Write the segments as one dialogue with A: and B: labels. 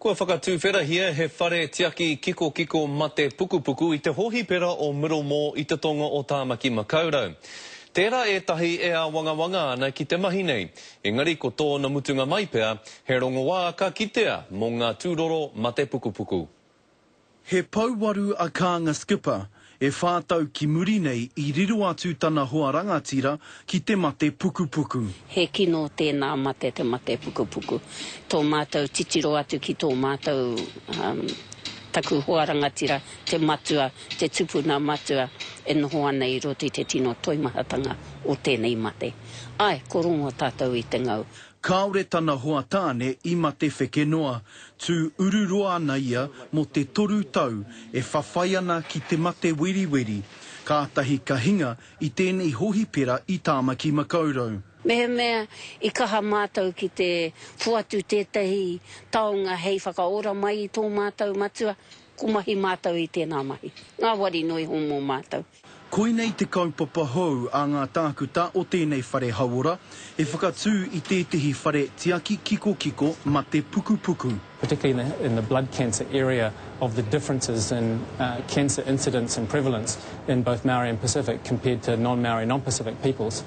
A: Kua whakatuwherahia he whare tiaki kikokiko mate pukupuku i te hōhipera o Middlemore i te tonga o Tāmaki Makaurau. Tērā ētahi e āwangawanga ana ki te mahi nei, engari ko tōna mutunga mai pea, he rongoā ka kitea mō ngā tūroro mate pukupuku.
B: He pouwaru a Kānga Skipper, e whā tau ki muri nei i riro atu tana hoa rangatira ki te mate pukupuku.
C: He kino tēnā mate te mate pukupuku. Tō mātou titiro atu ki tō mātou, taku hoa rangatira, te matua, te tupuna matua e noho ana i roto i te tino toimahatanga o tēnei mate. Āe, ko rongo tātou i te ngau.
B: Kāore tana hoa tāne i mate wheke noa. Tū ururoa ana ia mō te toru tau e whawhai ana ki te mate weriweri, kātahi ka hinga i tēnei hohipera i Tāmaki Makaurau.
C: Mehemea i kaha mātou ki te whoatu tētahi taonga hei whakaora mai i tō mātou matua, ko mahi mātou i tēnā mahi. Ngāwari noa iho mō mātou.
B: Koinei te kaupapa hou a ngā tākuta o tēnei whare hauora, he whakatū i tētehi whare tiaki kikokiko mate pukupuku.
D: Particularly in the in the blood cancer area of the differences in cancer incidence and prevalence in both Maori and Pacific compared to non-Maori, non-Pacific peoples.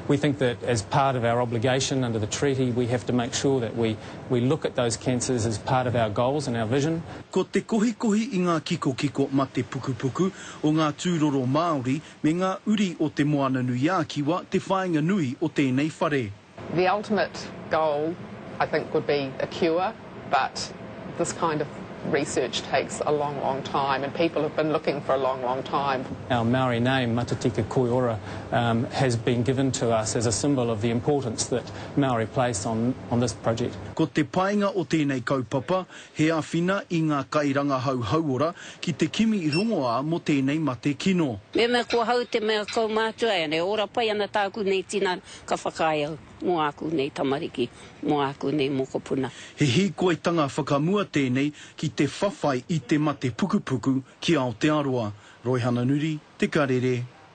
D: We think that as part of our obligation under the treaty we have to make sure that we we look at those cancers as part of our goals and our vision.
B: Ko te kohikohi i ngā kikokiko mate pukupuku o ngā tūroro Māori me ngā uri o Te Moananui-a-Kiwa te whāinga nui o tēnei whare.
E: The ultimate goal I think would be a cure but this kind of research takes a long, long time and people have been looking for a long, long time.
D: Our Maori name, Matatika Koiora, um, has been given to us as a symbol of the importance that Maori place on, on this project.
B: Ko te painga o tēnei kaupapa, he āwhina i ngā kairangahau hauora ki te kimi rongoā mō tēnei mate kino.
C: Mehemea ko ahau te mea kaumātua, e ora pai ana tāku nei tinana, ka whakaae au mō āku nei tamariki, mō āku nei mokopuna.
B: He hīkoitanga whakamua tēnei ki te whawhai i te mate pukupuku ki Aotearoa. Roihana Nuri, Te Karere.